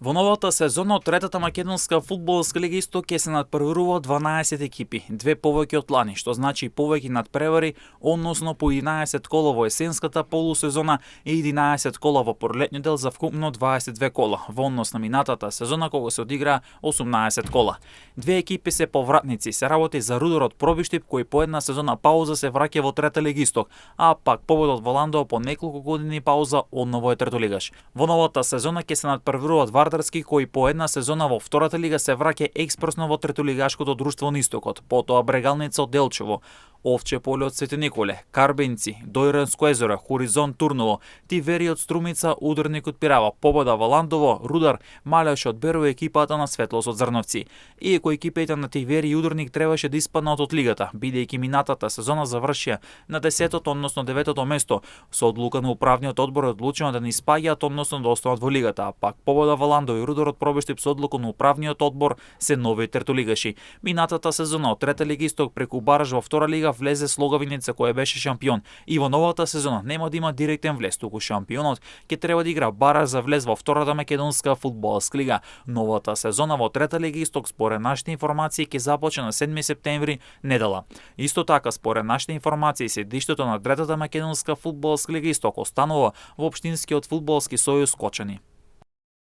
Во новата сезона од третата македонска фудбалска лига Исток ќе се надпреваруваат 12 екипи, две повеќе од лани, што значи повеќе надпревари, односно по 11 кола во есенската полусезона и 11 кола во пролетниот дел за вкупно 22 кола, во однос на минатата сезона кога се одигра 18 кола. Две екипи се повратници, се работи за Рудорот Пробиштип кој по една сезона пауза се враќа во трета лига Исток, а пак Победот во Ландово по неколку години пауза одново е третолигаш. Во новата сезона ќе се надпреваруваат Вардарски кој по една сезона во втората лига се враќа експресно во третолигашкото друштво на Истокот, потоа Брегалница од Делчево, Овче поле од Свети Николе, Карбенци, Дојранско езеро, Хоризонт Турново, Тивери од Струмица, Ударник од Пирава, Победа во Ландово, Рудар, Малеш од Берово екипата на Светлос од Зрновци. Иако екипите на Тивери и Ударник требаше да испаднат од лигата, бидејќи минатата сезона завршија на 10-тото, односно 9-тото место, со одлука на управниот одбор одлучено да не испаѓаат, односно да останат во лигата, а пак Победа во Ландово и Рудар од Пробиштип со одлука на управниот одбор се нови третолигаши. Минатата сезона од трета лига Исток преку бараж во втора лига влезе Слогавиница кој беше шампион и во новата сезона нема да има директен влез, туку шампионот ќе треба да игра бараж за влез во втората македонска фудбалска лига. Новата сезона во трета лига Исток според нашите информации ќе започне на 7 септември недела. Исто така според нашите информации седиштето на третата македонска фудбалска лига Исток останува во општинскиот фудбалски сојуз Кочани.